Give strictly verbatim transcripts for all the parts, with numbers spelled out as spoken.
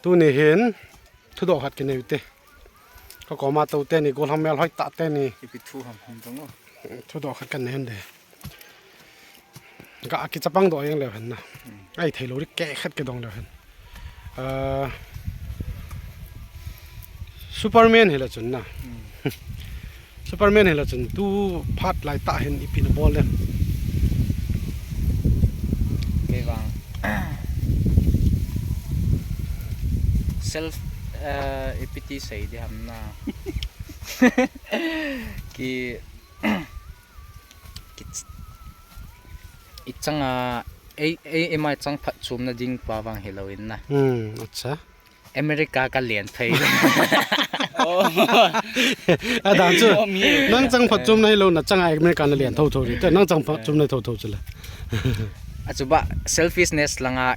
Tuni hin thudoh khat kinei u te. Ka koma tou teni, golhang melhoi tah teni. Ipi thu ham hung dong o. Thudoh khat kanei hon de. Ga kichapang doh jeng leu hen na. Hmm. Ahi thei lou ding kei khat kidong leu hen. Ah, Superman hi le chun na. Hmm. Superman hi le chun tu phat lai tah hin ipi na bol dem. Kei vang. Self, eh, ipi ti sei di ham na. Ki, ki, i chang a, ei, ei, eima chang phatchomna ding pa vang hi lou in na. Hmm, acha. America ka len phei. Oh. Adang chu. Oh, mi. Nang chang phatchomna hi lou na, chang a America na len tho tho ri. Te nang chang phatchomna tho tho chu le. Achu ba selfishness langa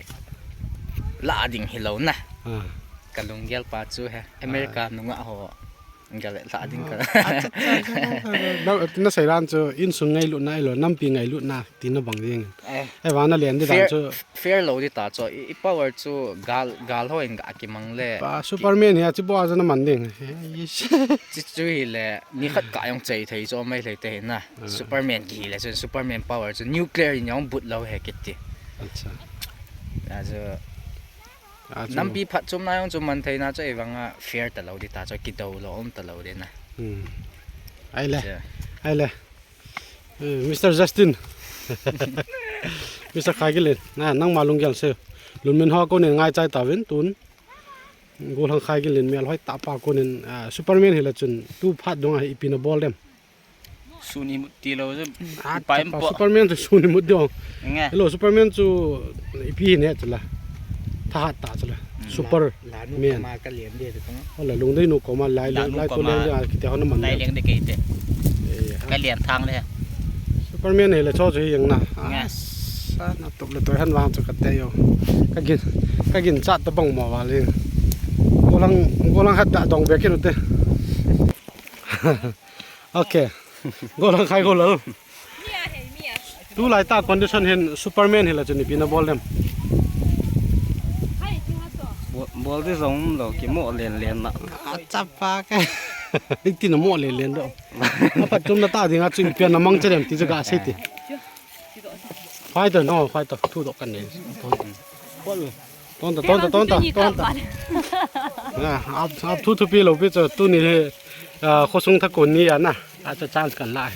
la ding hi lou na. Ah. Ka lunggel pa chu he. America nunga ho. Gal le la ding ka. Ah, acha, acha, acha. Na, na sei ran chu insung ngailutna, ahilou nampi ngailutna, tina bang ding. Eh. Ahivang na len di dan chu. Fair lou di ta chu. I, i power chu gal, gal ho in ga kimang le. Pa, Superman hi a chi bo a chu na man ding. Eish. Chi chu hi le, ni khat ka jong chei thei chu mai lei te na. Ah. Superman ki hi le chun Superman power chu nuclear in jong but lou he kiti. Acha. A chu. Ah, chu. Nampi phatchomna jong chu man thei na chu, eivang a fair ta lou di ta chu, kidou lou um ta lou di na. Hmm. Ai le. Chu. Ai le. Eh, Mister Justin. Mister Khaigilin. Na, nangma lunggel sei. Lunmin ho konin ngaichai tauvin tun. Golhang Khaigilin melhoi tah pa konin, ah, Superman hi le chun tu phat dong a hi ipi na bol dem. Sun imut ti lou chu. Ah, pai chapa po. Superman chu sun imut ding. Nge. Hello, Superman chu ipi hi ne chu la. Thahat ta chu la. Hmm. Super. La nu man. Kama ka lian de tu. Hola lungdei nu koma lai, lai ko lian de, ah, kiti ho na man. Lai lian de kei te. Eh, ka lian thang le. Superman hi le chu chu hi jeng na. Nge. Ah, sa na tup le toi han vang chu ka te jo. Ka gin, ka gin chat ta bang mo va le. Golhang, golhang khat da dong be ki nu te. Okay. Golhang Khaigilal. Tulai ta condition hin Superman hi le chun ipi na bol dem. Bo-, bol di jong lou, kimo len len na. Acha pa ke. Iti na mo len len do. Aphatchomna ta dinga chu ipi na mang che dem ti chu ga sei ti. Fighter no, fighter. Thudoh kan nei. Tonta, tonta, tonta, tonta. Ah, ap, ap thu thupi lou pi chu tuni hi, ah, khosung thakon ni a na. Ah, chu chance kan la.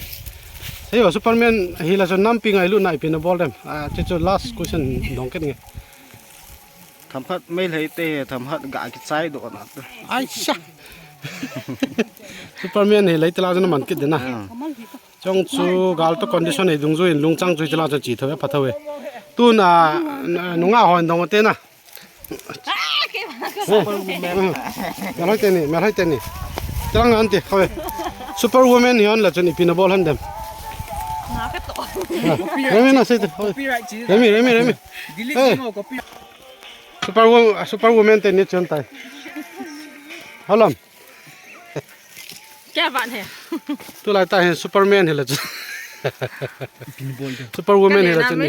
Hei, Superman hi le chu nampi ngailutna ipi na bol dem. Ah, chu chu last question dong ket nge. Thamhat Meitei te, thamhat ga kichai doh na. Ai sa. Superman hi le te la chu na man kit de na. Ah. Chong chu gal to condition hi dungjuiyin lungchang chu hiti la chu chi tho e, pha tho e. Tun a, nunga hon dong te na. Melhoi teni, melhoi teni. Tilang an ti, khawe. Superwoman hi hon le chun ipi na bol hon dem. Nga ka to. Remi na sei te, khawe. Remi, Remi, Remi. Hey. Superwoman, Superwoman teni chun tai. Halam. Kya baat hai? Tulai ta hin Superman hi le chu. Superwoman hi le chu ni.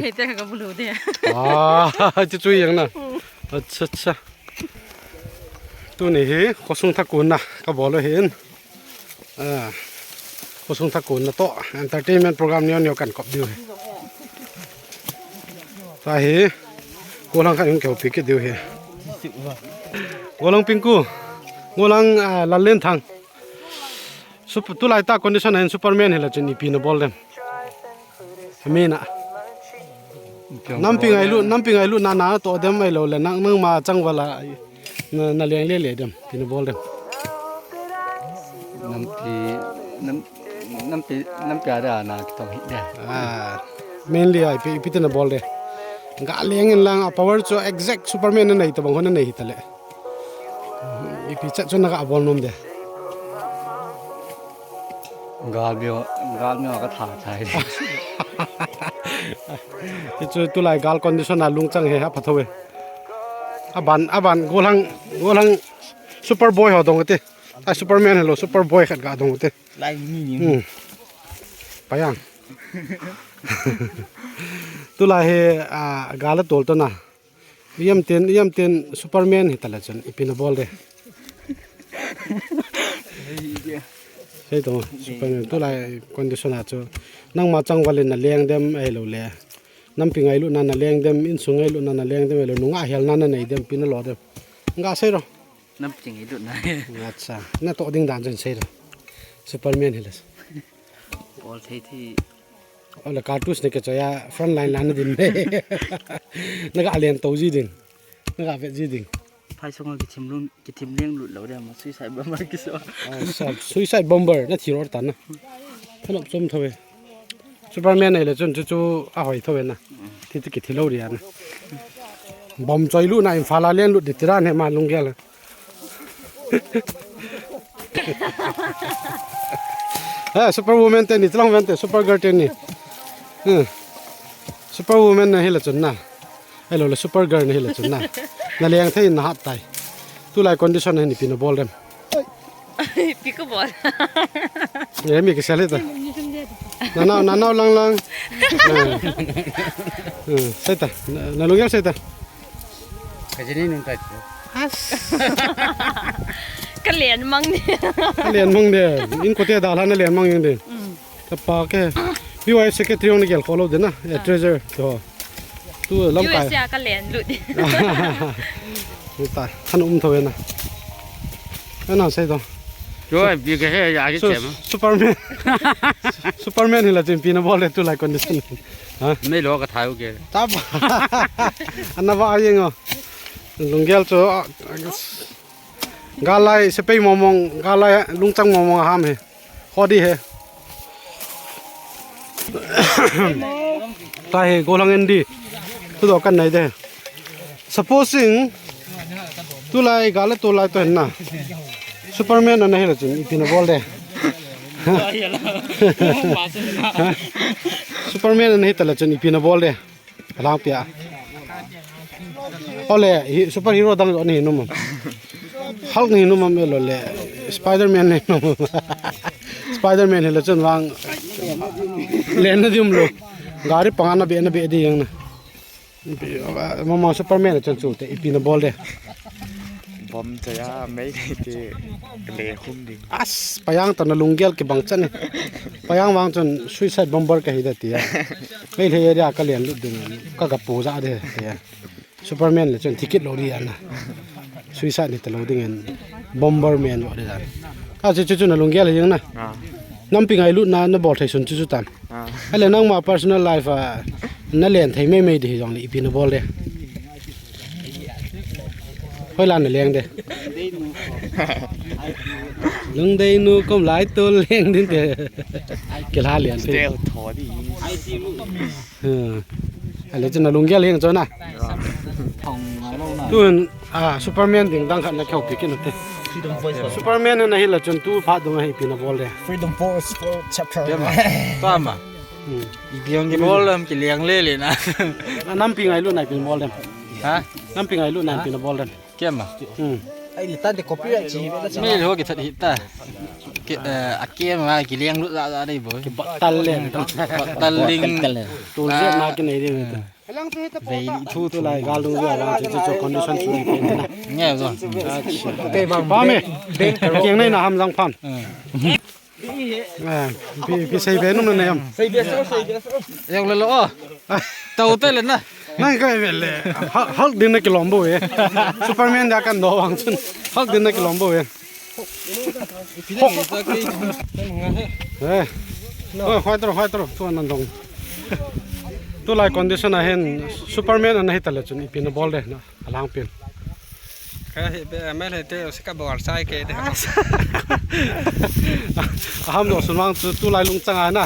Ah, chu chu jeng na. Acha, acha. Tuni hi khosung thakon na ka bol u hin. Ah, khosung thakon na to entertainment program neo neo kan kop diu hi. Tahi, golhang khat hung kihoupi kit diu hi. Golhang Pinku, golhang, ah, Lallenthang. Sup-, tulai ta condition a hin Superman hi le chun ipi na bol dem. Amin a. Nampi ngailut, nampi ngailutna na to dem ahilou le nang, nangma changval a. Na, na leng le le dem, ipi na bol dem. Nampi, nam, nampi, nampi a da na kitong hi de. Ah, mainly a ipi, ipi te na bol de. Ga leng in lang a power chu exact Superman na nei tabang ho na nei hi ta le. Ipi chat chu na ga bol nom de. Gal bia, gal bia ka tha chai. Hi chu tulai gal condition a lungchang hi a pha tho e. Aban, aban, golhang, golhang Superboy ho dong te. A Superman hello, Superboy khat ga dong te. Lai ni ni. Hmm. Payang. Tulai hi, a, gal a tol to na. Iam ten, iam ten Superman hi tala chun, ipi na bol de. Sei to, Superman, tulai condition a chu. Nangma chang valin na leng dem, ahilou le. Nampi ngailutna na leng dem, insung ngailutna na leng dem, ahilou nunga helna na nei dem, ipi na lo dem. Nga sei ro. Nampi ngailutna. Acha, na to ding dan chun sei ro. Superman hi le. Ol thei thei. Ole cartouche ne ke choya front line la na din ne. Na ga len to ji ding. Na ga vet ji ding. Phai song kithim lung, kithim leng lut lo de ma suicide bomber kiso. Ah, sa-, suicide bomber na thi ro ta na. Thanop chom thawe. Superman nei le chun chu chu a hoi thawe na. Thi chu kithi lo ri a na. Bomb choi lu na Imphal a len lut di tira ne ma lunggel. Eh, Superwoman te ni, tlang ven te, Supergirl te ni. Hmm. Superwoman na hi la chun na. Hello, le Supergirl na hi la chun na. Na leng thei na hat tai. Tulai condition na hi ni ipi na bol dem. Ipi ka bol. Eh, mi kisel ta. Na nao, na nao lang lang. Hmm. Hmm. Sei ta. Na, na lunggel sei ta. Ka jini nun ta chu. As. Ka len mang ni. Ka len mang de. In kote da la na len mang de. Mm. Ka pa ke. B Y F secretary ong na gel kholo de na. Eh, treasurer. To. Tu lam kai. U S A ka len lut. Ni ta. Than um tho na. Ana sei to. Chu ai bi ka he ya ke So, chem. Superman. Superman hi la chun ipi na bol le tulai condition. Ha? Nei lo ka thai u ke. Tap. Ana ba yeng o. Lunggel chu, ah, galai sepai mong mong, galai lungchang mong mong ham he. Hodi he. Ta he, golang endi. Tu do kan nai de. Supposing, tulai, gale tulai to na. Superman ana hi la chun, ipi na bol de. Superman ana hi ta la chun, ipi na bol de. Alang pia. Ole, hi, superhero dang jo ni num. Hulk ni num am lo le. Spider-Man ni num. Spider-Man hi la chun vang. Len na dium lo. Gari panga na be na be di yang na. Mama Superman chun chu te ipi na bol de. Bomb chaya mei te le khum ding. As, payang ta na lunggel kibang chan. Payang vang chun suicide bomber ka hi da tia. Mei le area ka len lut ding. Ka ga pu ja de tia. Superman le chun ticket lo ri ana. Suicide ni ta lo ding en. Bomberman lo de dan. A chu chu chu na lunggel hi na. Ah. Nampi ngailutna na bol thei sun chu chu tan. Ah. Ale nangma personal life a na len thei mei mei di hi jong le ipi na bol de. Hoi la na leng de. Lungdei nu kom lai to leng din te. Ke la len te. Stay tho di. Hmm. Ale chun na lunggel heng chona. Tun, ah, Superman ding dang khat na keu pi kin te. Superman na hi la chun tu phat dung a hi ipi na bol de. Freedom Force for chapter. Tama. Hmm. Ipi ong ki bol dem ki liang le le na. Na nampi ngailutna ipi bol dem. Ha? Nampi ngailutna ipi na bol dem. Kem a? Hmm. Ai, le tan de copyright chi hi ve la chi. Me lo ki that hi ta. Ke, eh, a kem a ki liang lut la la dei bo. Ki bat tal le. Bat tal ling. Tu je na ki nei de. Vei thu thu lai gal dung ja la chu chu condition chu ni pe na. Nge zo. Acha. Ke bang. Pa me. Bang. Kiang nei na ham jang phan. Hmm. Ah, pi, pi sei be num na nem. Sei be so, sei be so. Yok le lo. Tau te le na. Nang kai ve le. Hulk, Hulk din na kilom bo e. Superman da kan do wang chun. Hulk din na kilom bo e. Eh. Oi, khoi tro, khoi tro, tu nan dong. Tulai condition a hin Superman ana hi ta le chun ipi na bol de na. Alang pin. Ka hi be, me le te, si ka bol sai ke de. Aham lo sun wang chu tulai lungchang a na.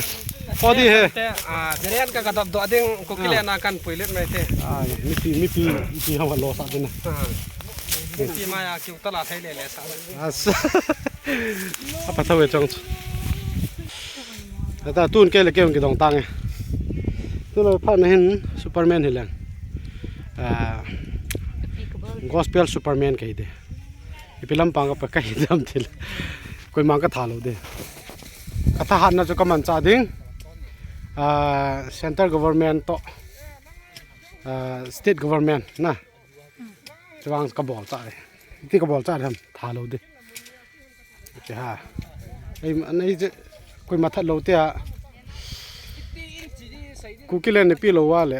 Odi he. Te, ah, Jerian ka ka dap do ding ko kile na kan pui let mai te. Ah, mipi, mipi, mipi ham lo sa de na. Ah. Mipi ma ya kiu ta la thei le le sa. As. Apa thawe chong chu. Ata tun ke le ke ki dong tang e. Tu lo phat na hin Superman hi leng. Ah, gospel Superman ka hi de. Ipi lampang ka pa ka hi dam til. Koima ka tha lo de. Ka thahatna chu ka man cha ding. Ah, center government to. Ah, state government na. Vang ka bol cha le. Ti ka bol cha le ham, tha lo de. Ti ha. Ei, anei je, koi ma that lo te a. Kuki len ne pi lo wa le.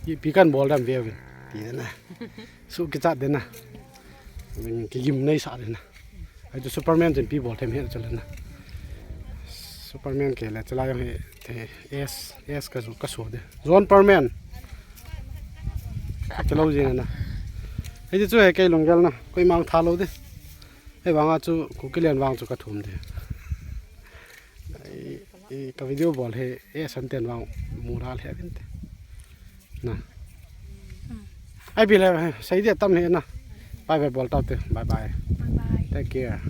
Ipi kan bol dam ve ve. Ti de na. Su ki chat de na. Ki gim nei sa de na. Ai tu Superman chen pi bol them he chala na. Superman ke le chala yong he te S, S ka su, ka su de. Zone Superman. Ka lo jing na. Hei chu he kei lunggel na. Koi mang tha lo de. Hei vang a chu Kuki len vang chu ka thum de. Ai, i ka video bol he S an ten vang mu ra le vin te. Na. Ai bi le, sei dia tam he na. Bye bye bol tau te. Bye bye. Bye bye. Take care.